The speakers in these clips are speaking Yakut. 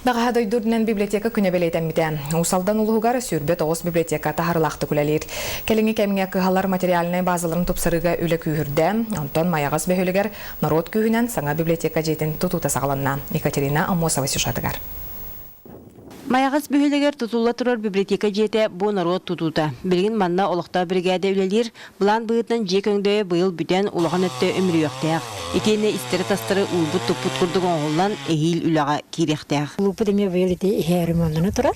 Бэҕэһээ дойду үрдүнэн библиотека күнэ бэлиэтэммитэ. Уус Алдан улууһугар 29 библиотека таһаарыылаахтык үлэлиир. Кэлиҥҥи кэмҥэ кыһалар материальнай базаларын тупсарыыга үлэ күүһүрдэ. Онтон Майаҕас бөһүөлэгэр норуот күүһүнэн саҥа библиотека дьиэтин тутуута саҕаланна. Екатерина Аммосова сюжетыгар. Майаҕас бөһүөлэгэр тутулла турар библиотека дьиэтэ бу норуот тутуута. Билигин манна олохтоох биригээдэ үлэлиир, былаан быһыытынан дьиэ көҥдөйө быйыл бүтэн улахан өттө үмүрүйүөхтээх. Итиэннэ истэри-тастары уурбут-туппут курдук оҥоһуллан эһиил үлэҕэ киириэхтээх. Лууппут эмиэ быйыл ити иһэ ремоннана турар.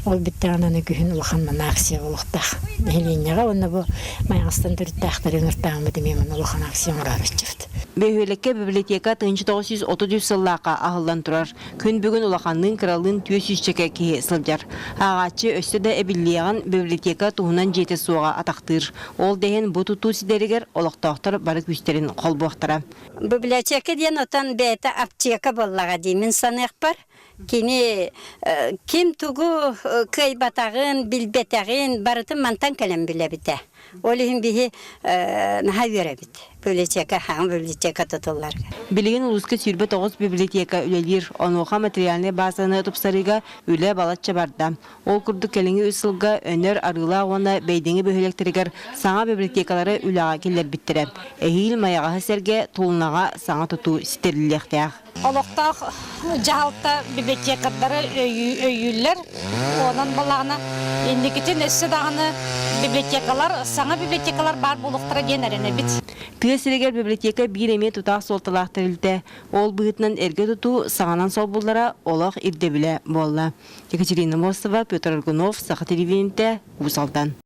Ол бүттэҕинэ аны күһүн улахан манна акция буолуохтаах. Нэһилиэнньэҕэ уонна бу Майаҕастан төрүттээхтэри ыҥыртааммыт эмиэ манна улахан акция оҥороору ыччабыт. Бөһүөлэккэ библиотека 1933 сыллаахха аһыллан турар. Күн бүгүн улаханныын-кыралыын түөрт сүүсчэкэ киһи сылдьар. Ааҕааччы өссө да эбиллиэҕин библиотека туһунан дьиэтэ суоҕа атахтыыр. Ол да иһин бу тутуу ситэригэр олохтоохтор бары күүстэрин холбуохтара. Библиотека диэн отон бэйэтэ аптека буоллаҕа дии мин саныахпар. Кини ким тугу кыайбатаҕын, билбэтэҕин барытын мантан кэлэн билэбитэ. Ол иһин биһи наһаа үөрэбит. Библиотека, хаҥ библиотека тутуллар. Билигин улууска 29 библиотека үлэлиир. Онуоха материальнай базаны тупсарыыга үлэ балачча барда. Ол курдук кэлиҥҥи үс сылга Өнөр, Арыылаах уонна Бэйдиҥи бөһүөлэктэригэр саҥа библиотекалары үлэҕэ киллэрбиттэрэ. Эһиил Майаҕаһы сэргэ Тулунаҕа саҥа тутуу ситэриллиэхтээх. Олохтоох дьаһалта библиотекардары өйүүллэр. Онон буоллаҕына инникитин өссө даҕаны библиотекалар, саҥа библиотекалар баар буолуохтара диэн эрэнэбит. Тыа сиригэр библиотека биир эмиэ тутаах суолталаах тэрилтэ. Ол быһыытынан эргэ тутуу саҥанан солбуллара олох ирдэбилэ буолла. Екатерина Мостова, Петр Аргунов, Саха телевидениетэ, Уус Алдан.